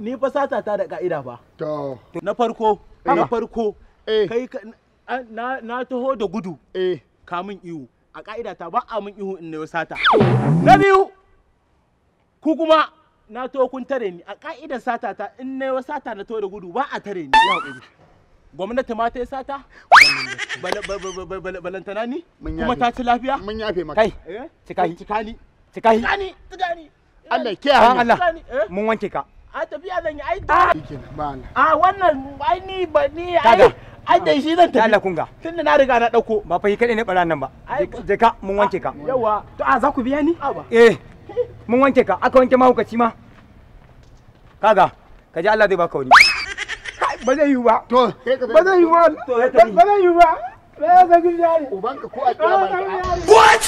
Ni fa sata ta da ka'ida fa. Na farko, kai na taho da gudu. Kamun ihu. A ka'ida ta ba a mun ihu in na sata. Na biyu, ku kuma na to kun tare ni. A ka'idar sata ta in na sata na to da gudu ba a tare ni. Gwamnati ma ta yi sata? Balantana ni? Kuma ta ci lafiya? Mun yafe maka. Kai, cika ni. Cika ni. Allah ya kiyaye. Allah. Mun wanke ka. A tafiya zan yi ai. Ba Allah. A wannan ai ni ba ni ai. Ai da shi zan tafi. Allah kunga. Tunda na riga na dauko. Ba fa yi kadai ne baran nan ba. Je ka mun wanke ka. Yawa. To a za ku biya ni? Eh. Mun wanke ka, aka wanke mahaukaci ma. Kaga, ka ji Allah zai baka wani. Ba zai yiwu ba. To, ba zai yiwu ba. Ba zai yiwu ba. Ba zai yiwu ba. Ubanka ko a kiyama. What?